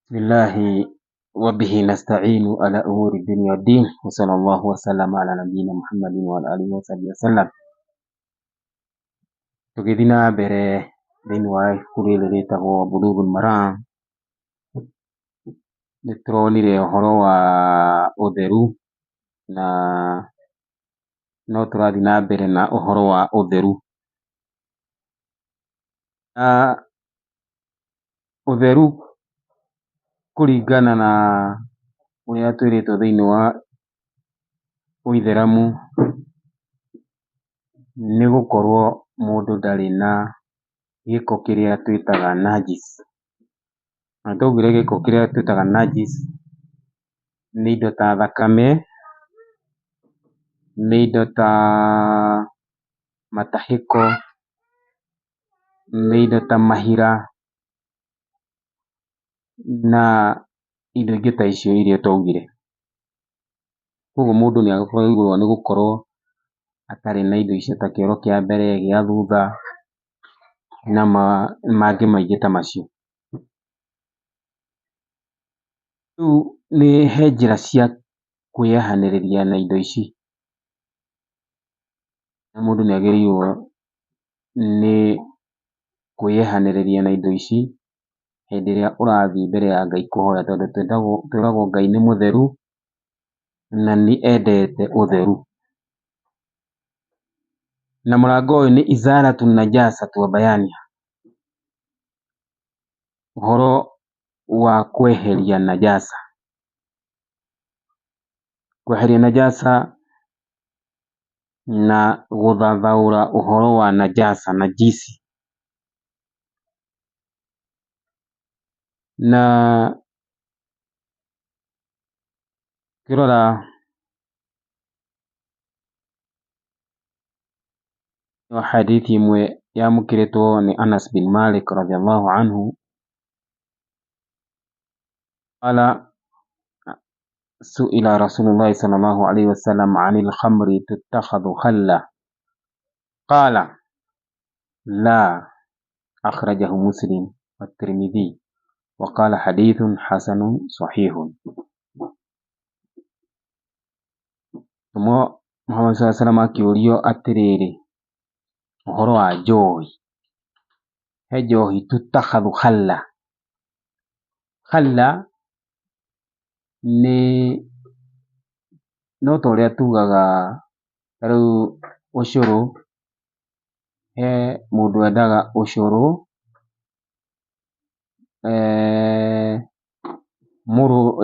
Bismillahi wabihi nasta'inu ala umuri dunya waddin wa sallallahu wa sallama ala nabiyina Muhammadin wa ala alihi wa sahbihi wasallam. Tũgĩthiĩ na mbere thĩinĩ wa ibuku rĩrĩ rĩtagwo Bulughul Maram, nĩ tũronire ũhoro wa ũtheru na no tũrathiĩ na mbere na ũhoro wa ũtheru. Na ũtheru kũringana na ũrĩa twĩrĩtwo thĩinĩ wa ũithĩramu nĩ gũkorwo mũndũ ndarĩ na gĩko kĩrĩa twĩtaga najis. Na twaugire gĩko kĩrĩa twĩtaga najis nĩ indo ta thakame, nĩ indo ta matahĩko, nĩ indo ta mahira na indo ingĩ ta icio iria twaugire. Koguo mũndũ nĩ agĩrĩirwo nĩ gũkorwo atarĩ na indo icio ta kĩoro kĩa mbere, gĩa thutha na mangĩ maingĩ ta macio. Rĩu nĩ he njĩra cia kwĩyehanĩrĩria na indo ici, na mũndũ nĩ agĩrĩirwo nĩ kwĩyehanĩrĩria na indo ici hĩndĩ ĩrĩa ũrathiĩ mbere ya Ngai kũhoya, tondũ twĩragwo Ngai nĩ mũtheru na nĩ endete ũtheru. Na mũrango ũyũ nĩ izalatu najasati wa bayaniha, ũhoro wa kweheria najasa. Kweheria najasa na gũthathaũra ũhoro wa najasa, najisi. Na ũkĩrora hadithi ĩmwe yamũkĩrĩtwo nĩ Anas bin Malik radhiallahu anhu qala suila Rasulullahi sallallahu alaihi wasallam anil khamri tutakhadhu khalla qala la akhrajahu Muslim والترمذي وقال حديث حسن صحيح. Mũtũmwo Muhammad sallallahu alaihi wasallam akĩũrio atĩrĩrĩ ũhoro wa njohi, he njohi tutakhadhu khalla. Khalla nĩ no ta ũrĩa tugaga ta rĩu ũcũrũ, he mũndũ wendaga ũcũrũ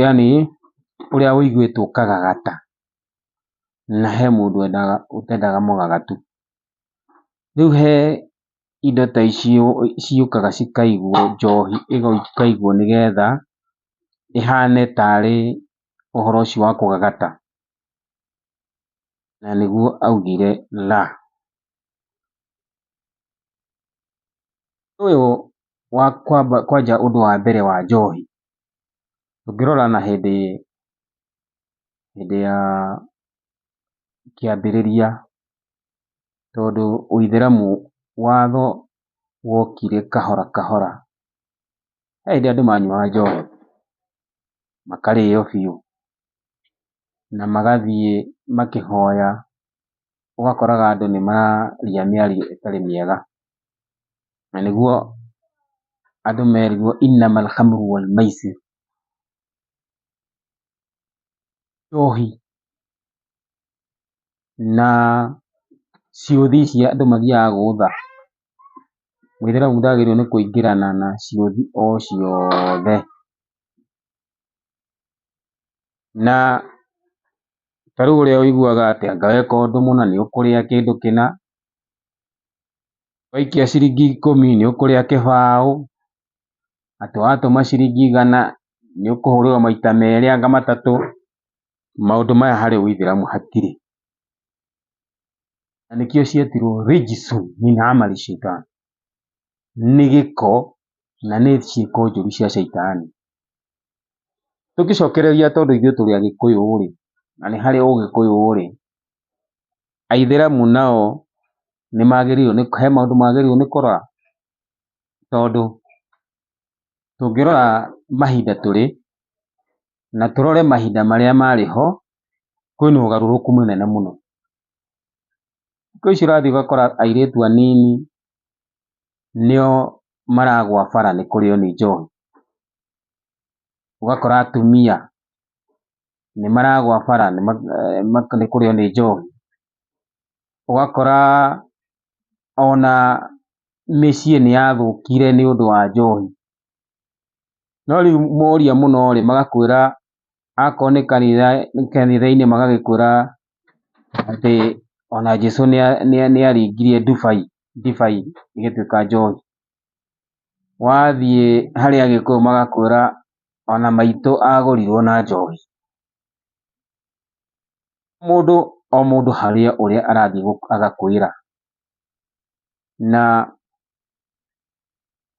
yani ũrĩa ũiguĩtwo ũkagagata, na he mũndũ wendaga ũtendaga mũgagatu. Rĩu he indo ta icio ciũkaga cikaigwo, njohi ĩkaigwo nĩgetha ĩhane tarĩ ũhoro ũcio wa kũgagata, na nĩguo augire la. Ũyũ wa kwanja ũndũ wa mbere wa njohi, ũngĩrora na hĩndĩ ya kĩambĩrĩria, tondũ ũithĩramu watho wokire kahora kahora, he hĩndĩ andũ manyuaga njohi makarĩo biũ na magathiĩ makĩhoya, ũgakoraga andũ nĩ mararia mĩario ĩtarĩ mĩega, na nĩguo andũ merirwo innamal khamru wal maisir. Njohi na ciũthi ici andũ mathiaga gũtha, mũithĩramu ndagĩrĩirwo nĩ kũingĩrana na ciũthi o ciothe. Na ta rĩu ũrĩa ũiguaga atĩ anga weka ũndũ mũna nĩ ũkũrĩa kĩndũ kĩna, waikia ciringi ikũmi nĩ ũkũrĩa kĩbaũ, atĩ watũma ciringi igana nĩ ũkũhũrĩrwo maita merĩ anga matatũ. Maũndũ maya harĩ ũithĩramu hatirĩ, na nĩkĩo cietirwo rijsun min amali shaitan, nĩ gĩko na nĩ ciĩko njũru cia caitani. Tũngĩcokereria tondũ ithuĩ tũrĩ Agĩkũyũ rĩ, na nĩ harĩ ũgĩkũyũ rĩ, aithĩramu nao nĩ magĩrĩirwo nĩ, he maũndũ magĩrĩirwo nĩ kũrora, tondũ Tũngĩrora mahinda tũrĩ, na tũrore mahinda marĩa marĩ ho, kwĩna ũgarũrũku mũnene mũno. Thikũ ici ũrathiĩ ũgakora airĩtu anini nĩo maragũa bara nĩ kũrĩo nĩ njohi. Ũgakora atumia nĩ maragũa bara nĩ kũrĩo nĩ njohi. Ũgakora ona mĩciĩ nĩ yathũkire nĩ ũndũ wa njohi. No rĩu moria mũno rĩ, magakwĩra akorwo nĩ kanitha, kanitha-inĩ magagĩkwĩra atĩ ona Jesũ nĩ aringirie ndubai, ndibei ĩgĩtuĩka njohi. Wathiĩ harĩ agĩkũyũ magakwĩra ona maitũ agũrirwo na njohi. Mũndũ o mũndũ harĩ ũrĩa arathiĩ agakwĩra. Na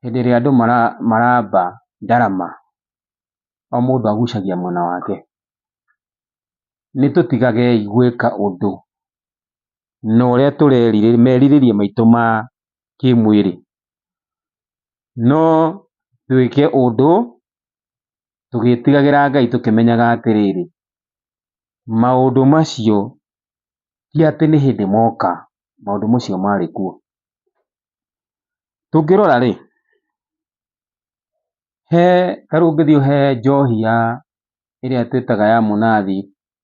hĩndĩ ĩrĩa andũ maramba ndarama, o mũndũ agucagia mwena wake. Nĩ tũtigagei gwĩka ũndũ na ũrĩa tũrerirĩria, merirĩria maitũ ma kĩmwĩrĩ. No twĩke ũndũ tũgĩtigagĩra Ngai tũkĩmenyaga atĩrĩrĩ, maũndũ macio ti atĩ nĩ hĩndĩ moka, maũndũ macio marĩ kuo. Tũngĩrora rĩ, he ta rĩu ũngĩthiĩ he njohi ya ĩrĩa twĩtaga ya mũnathi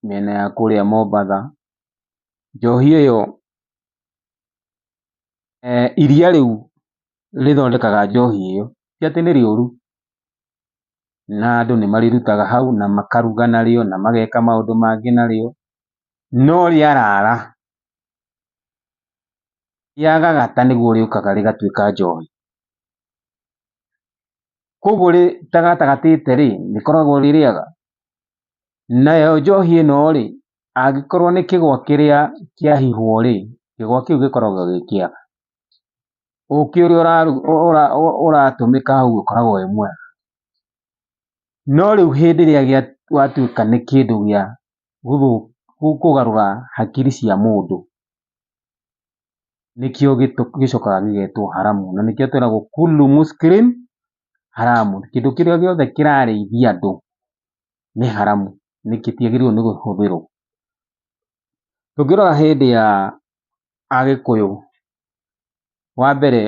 mĩena ya kũrĩa Mombatha, njohi ĩyo iria rĩu rĩthondekaga njohi ĩyo ti atĩ nĩ rĩũru, na andũ nĩ marĩrutaga hau na makaruga narĩo na mageka maũndũ mangĩ narĩo, no rĩarara rĩagagata nĩguo rĩũkaga rĩgatuĩka njohi. Koguo rĩtagatagatĩte rĩ, rĩkoragwo rĩ rĩega. Nayo njohi ĩno rĩ, angĩkorwo nĩ kĩgwa kĩrĩa kĩahihwo rĩ, kĩgwa kĩu gĩkoragwo gĩ kĩega. Ũkĩ ũrĩa ũratũmĩka hau ũkoragwo wĩ mwega. No rĩu hĩndĩ ĩrĩa watuĩka nĩ kĩndũ gĩa kũgarũra hakiri cia mũndũ, nĩkĩo gĩcokaga gĩgetwo haramu, na nĩkĩo twĩragwo kullu muskirin haramu, kĩndũ kĩrĩa gĩothe kĩrarĩithia andũ nĩ haramu, gĩtiagĩrĩirwo nĩ kũhũthĩrwo. Tũngĩrora hĩndĩ ya Agĩkũyũ, wa mbere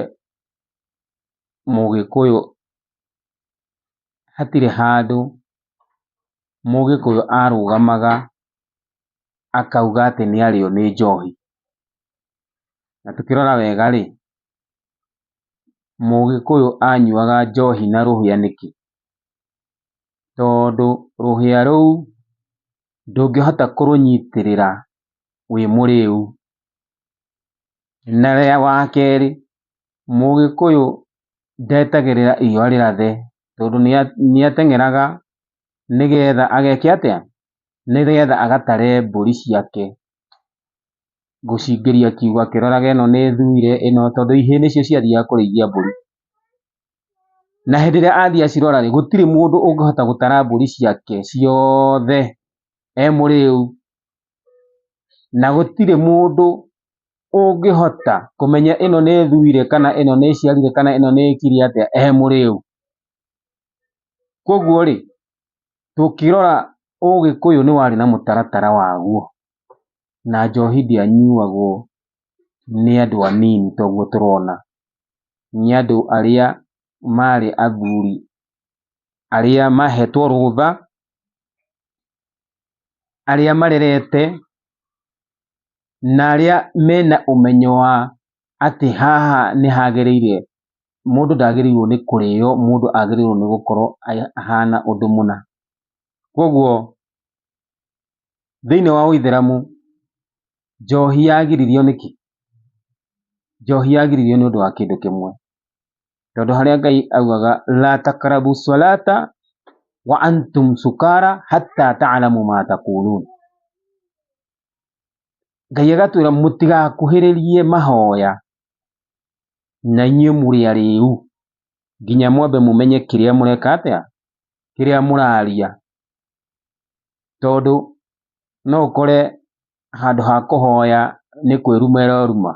Mũgĩkũyũ hatirĩ handũ Mũgĩkũyũ arũgamaga akauga atĩ nĩ arĩo nĩ njohi. Na tũkĩrora wega rĩ, Mũgĩkũyũ anyuaga njohi na rũhĩa nĩkĩ? Tondũ rũhĩa rũu ndũngĩhota kũrũnyitĩrĩra wĩ mũrĩu. Na wa kerĩ, Mũgĩkũyũ ndetagĩrĩra riũa rĩrathe tondũ nĩ ateng'eraga nĩgetha ageke atĩa? Nĩgetha agatare mbũri ciake gũcingĩria kiugũ akĩroraga ĩno nĩ ĩthuire ĩno, tondũ ihĩĩ nĩcio ciathiaga kũrĩithia mbũri. Na hĩndĩ ĩrĩa athiĩ acirora rĩ, gũtirĩ mũndũ ũngĩhota gũtara mbũri ciake ciothe e mũrĩu. Na gũtirĩ mũndũ ũngĩhota kũmenya ĩno nĩ ĩthuire kana ĩno nĩ ĩciarire kana ĩno nĩ ĩkire atĩa e mũrĩu. Koguo rĩ, tũkĩrora ũgĩkũyũ nĩ warĩ na mũtaratara waguo, na njohi ndĩanyuagwo nĩ andũ anini ta ũguo tũrona, nĩ andũ arĩa marĩ athuri, arĩa mahetwo rũtha, arĩa marerete, na arĩa mena ũmenyo wa atĩ haha nĩ hagĩrĩire, mũndũ ndagĩrĩirwo nĩ kũrĩo, mũndũ agĩrĩirwo nĩ gũkorwo ahana ũndũ mũna. Koguo thĩinĩ wa ũithĩramu njohi yagiririo nĩkĩ? Njohi yagiririo nĩ ũndũ wa kĩndũ kĩmwe, tondũ harĩa Ngai augaga la taqrabu salata wa antum sukara hatta ta'lamu ma taqulun. Ngai agatwĩra mũtigakuhĩrĩrie mahoya na inyuĩ mũrĩ arĩu nginya mwambe mũmenye kĩrĩa mũreka atĩa, kĩrĩa mũraria. Tondũ no ũkore handũ ha kũhoya nĩ kwĩruma ĩreruma,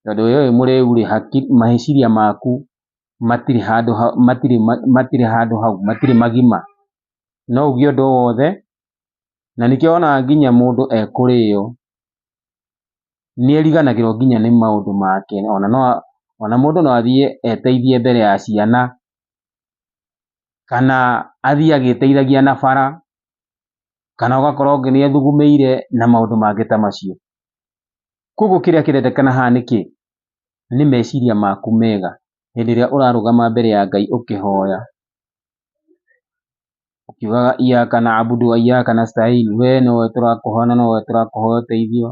tondũ we wĩ mũrĩu rĩ, meciria maku matirĩ handũ matirĩ matirĩ handũ hau, matirĩ magima. No uge ũndũ o wothe, na nĩkĩo wonaga nginya mũndũ ekũrĩo, nĩ eriganagĩrwo nginya nĩ maũndũ make. Ona no ona mũndũ no athiĩ eteithie mbere ya ciana, kana athiĩ agĩteithagia na bara, kana ũgakora ũngĩ nĩ ethugumĩire na maũndũ mangĩ ta macio. Koguo kĩrĩa kĩrendekana haha nĩ kĩ? Nĩ meciria maku mega hĩndĩ ĩrĩa ũrarũgama mbere ya Ngai ũkĩhoya, ũkiugaga iyaka naabudu wa iyaka nastain, we nowe tũrakũhoya na nowe tũrakũhoya ũteithio.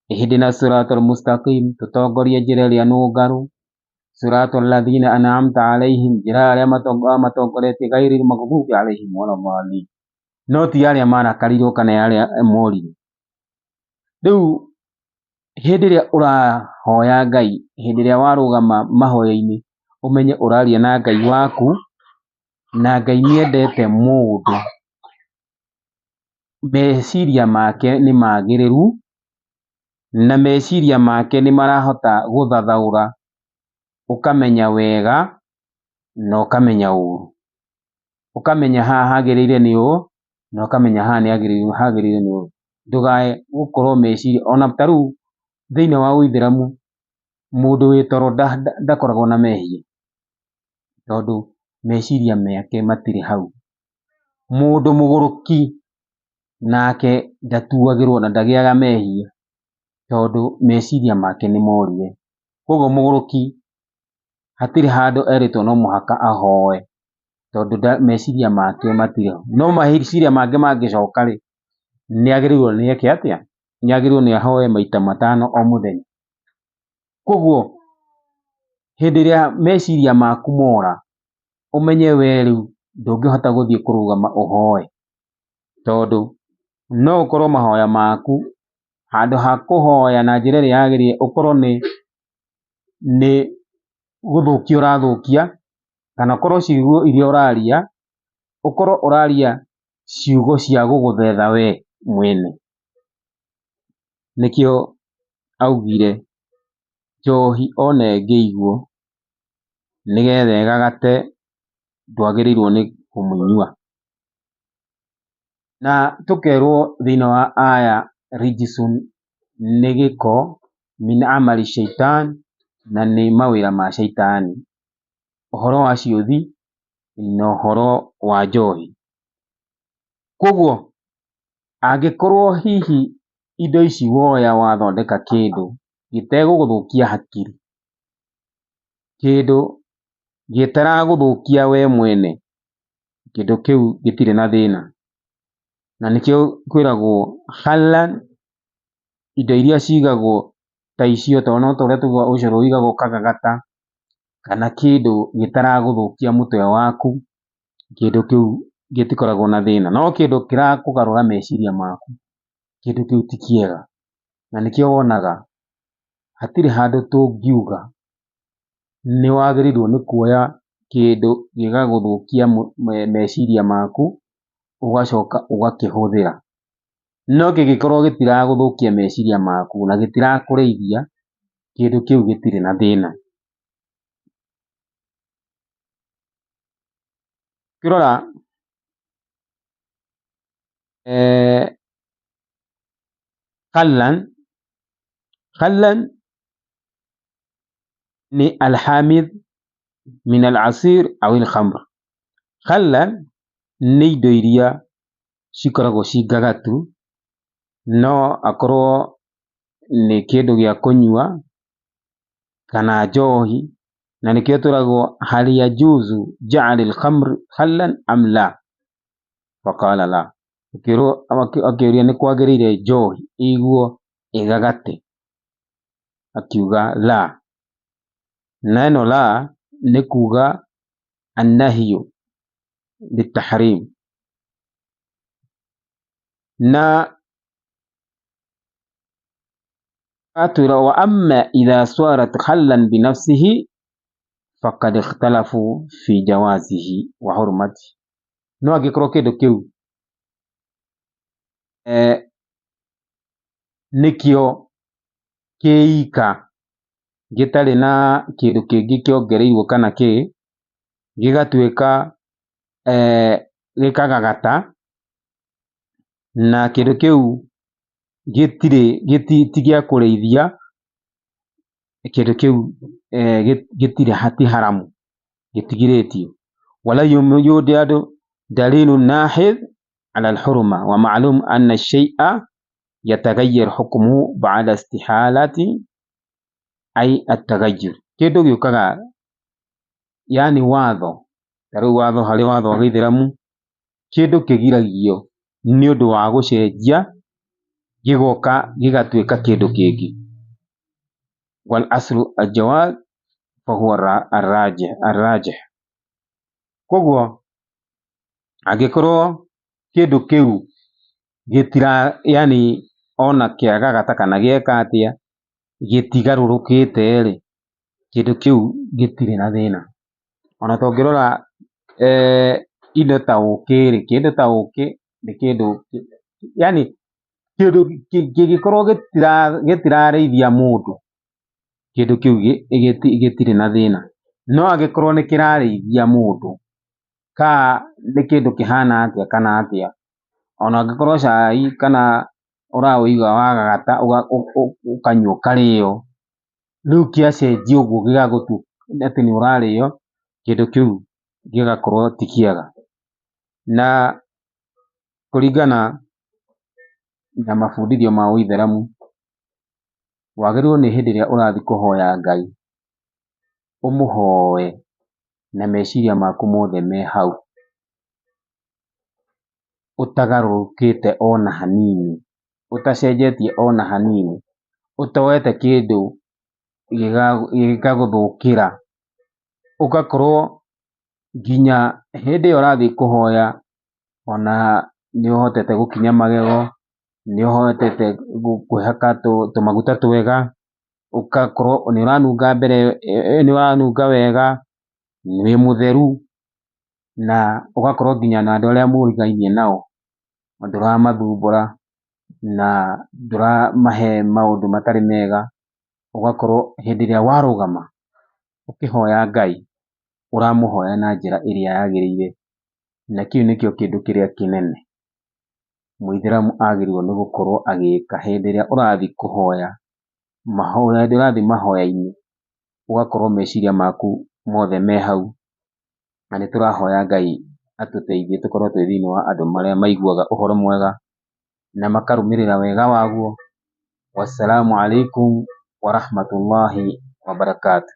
Ihdina siratal mustaqim, tũtongorie njĩra ĩrĩa nũngaru. Siratal ladhina an'amta alaihim, njĩra ya arĩa matongoretie, ghairil maghdubi alaihim waladhalin, no ti arĩa marakarirwo kana arĩa morire. Rĩu hĩndĩ ĩrĩa ũrahoya Ngai, hĩndĩ ĩrĩa warũgama mahoya-inĩ, ũmenye ũraria na Ngai waku, na Ngai nĩ endete mũndũ meciria make nĩ magĩrĩru, na meciria make nĩ marahota gũthathaũra, ũkamenya wega na ũkamenya ũru, ũkamenya haha hagĩrĩire nĩ ũũ na ũkamenya haha nĩ hagĩrĩire nĩ ũũ. Ndũkae gũkorwo meciria, ona ta rĩu thĩinĩ wa ũithĩramu mũndũ wĩ toro ndakoragwo na mehia, tondũ meciria make matirĩ hau. Mũndũ mũgũrũki nake ndatuagĩrwo na ndagĩaga mehia, tondũ meciria make nĩ morire. Koguo mũgũrũki hatirĩ handũ erĩtwo no mũhaka ahoe, tondũ meciria make matirĩ ho. No meciria make mangĩcoka rĩ, nĩ agĩrĩirwo nĩ eke atĩa? Nĩ agĩrĩirwo nĩ ahoe maita matano o mũthenya. Koguo hĩndĩ ĩrĩa meciria maku mora, ũmenye we rĩu ndũngĩhota gũthiĩ kũrũgama ũhoe, tondũ no ũkorwo mahoya maku handũ ha kũhoya na njĩra ĩrĩa yagĩrĩire ũkorwo nĩ gũthũkia ũrathũkia, kana ũkorwo ciugo iria ũraria, ũkorwo ũraria ciugo cia gũgũthetha we mwene. Nĩkĩo augire njohi ona ĩngĩigwo nĩgetha ĩgagate ndwagĩrĩirwo nĩ kũmĩnyua. Na tũkerwo thĩinĩ wa aya rijisun nĩ gĩko, min amali shaitan, na nĩ mawĩra ma shaitani, ũhoro wa ciũthi na ũhoro wa njohi. Koguo angĩkorwo hihi indo ici woya wathondeka kĩndũ gĩtegũgũthũkia hakiri, kĩndũ gĩtaragũthũkia we mwene, kĩndũ kĩu gĩtirĩ na thĩna. Na nĩkĩo kwĩragwo halal, indo iria cigagwo ta icio, tondũ no ta ũrĩa tugaga ũcũrũ ũigagwo ũkagagata, kana kĩndũ gĩtaragũthũkia mũtwe waku, kĩndũ kĩu gĩtikoragwo na thĩna. No kĩndũ kĩrakũgarũra meciria maku, kĩndũ kĩu ti kĩega. Na nĩkĩo wonaga hatirĩ handũ tũngiuga nĩ wagĩrĩirwo nĩ kuoya kĩndũ gĩgagũthũkia meciria maku, ũgacoka ũgakĩhũthĩra. No kĩngĩkorwo gĩtiragũthũkia meciria maku na gĩtirakũrĩithia, kĩndũ kĩu gĩtirĩ na thĩna. Ũkĩrora khallan, khallan nĩ alhamidh min alasir au alkhamr. Khallan nĩ indo iria cikoragwo ci ngagatu, no akorwo nĩ kĩndũ gĩa kũnyua kana njohi, na nĩkĩo twĩragwo hal yajuzu jaal alkhamr khallan am la, faqala la. Akĩrwo akĩũria nĩ kwagĩrĩire njohi ĩigwo ĩgagate, akiuga la. Na ĩno la nĩ kuga annahyu litahrim. Na atwĩra wa amma idha sarat khallan binafsihi faqad ikhtalafu fi jawazihi wa hurmati. No angĩkorwo kĩndũ kĩu nĩkĩo kĩika gĩtarĩ na kĩndũ kĩngĩ kĩongereirwo kana kĩ, Gĩgatuĩka gĩkagagata, na kĩndũ kĩu gĩtirĩ ti gĩa kũrĩithia, kĩndũ kĩu gĩtirĩ ti haramu, gĩtigirĩtio. Wala yujadu dalilu nahidh ala alhurma wa maalum anna shay'a yataghayyar hukmuhu ba'da istihalati ay ataghayyur. Kĩndũ gĩũkaga yani watho, ta rĩu watho harĩ watho wa gĩithĩramu, kĩndũ kĩgiragio nĩ ũndũ wa gũcenjia gĩgoka gĩgatuĩka kĩndũ kĩngĩ. Wal aslu aljawaz fahuwa arrajih. Koguo angĩkorwo kĩndũ kĩu gĩtira yani ona kĩagagata kana gĩeka atĩa gĩtigarũrũkĩte rĩ, kĩndũ kĩu gĩtirĩ na thĩna. Ona tũngĩrora indo ta ũkĩ rĩ, kĩndũ ta ũkĩ nĩ kĩndũ yani kĩndũ kĩngĩkorwo gĩtirarĩithia mũndũ, kĩndũ kĩu gĩtirĩ na thĩna. No angĩkorwo nĩ kĩrarĩithia mũndũ, ka nĩ kĩndũ kĩhana atĩa kana atĩa, ona angĩkorwo cai kana ũraũiga wagagata ũkanyua ũkarĩo, rĩu kĩacenjia ũguo gĩgagũtua atĩ nĩ ũrarĩo, kĩndũ kĩu gĩgakorwo ti kĩega. Na kũringana na mabundithio ma ũithĩramu, wagĩrĩirwo nĩ hĩndĩ ĩrĩa ũrathiĩ kũhoya Ngai, ũmũhoe na meciria maku mothe me hau, ũtagarũrũkĩte ona hanini, ũtacenjetie ona hanini, ũtoete kĩndũ gĩgagũthũkĩra, ũgakorwo nginya hĩndĩ ĩyo ũrathiĩ kũhoya ona nĩ ũhotete gũkinya magego, nĩ ũhotete kwĩhaka tũmaguta twega, ũgakorwo nĩ ũranunga mbere, nĩ ũranunga wega, wĩ mũtheru, na ũgakorwo nginya na andũ arĩa mũrigainie nao ndũramathumbũra na ndũramahe maũndũ matarĩ mega, ũgakorwo hĩndĩ ĩrĩa warũgama ũkĩhoya Ngai, ũramũhoya na njĩra ĩrĩa yagĩrĩire, na kĩu nĩkĩo kĩndũ kĩrĩa kĩnene mũithĩramu agĩrĩirwo nĩ gũkorwo agĩka hĩndĩ ĩrĩa ũrathiĩ kũhoya mahoya, hĩndĩ ĩrĩa ũrathiĩ mahoya-inĩ, ũgakorwo meciria maku mothe me hau, na nĩ tũrahoya Ngai atũteithie tũkorwo twĩ thĩinĩ wa andũ marĩa maiguaga ũhoro mwega na makarũmĩrĩra wega waguo. Wassalamu alaikum warahmatullahi wabarakatuh.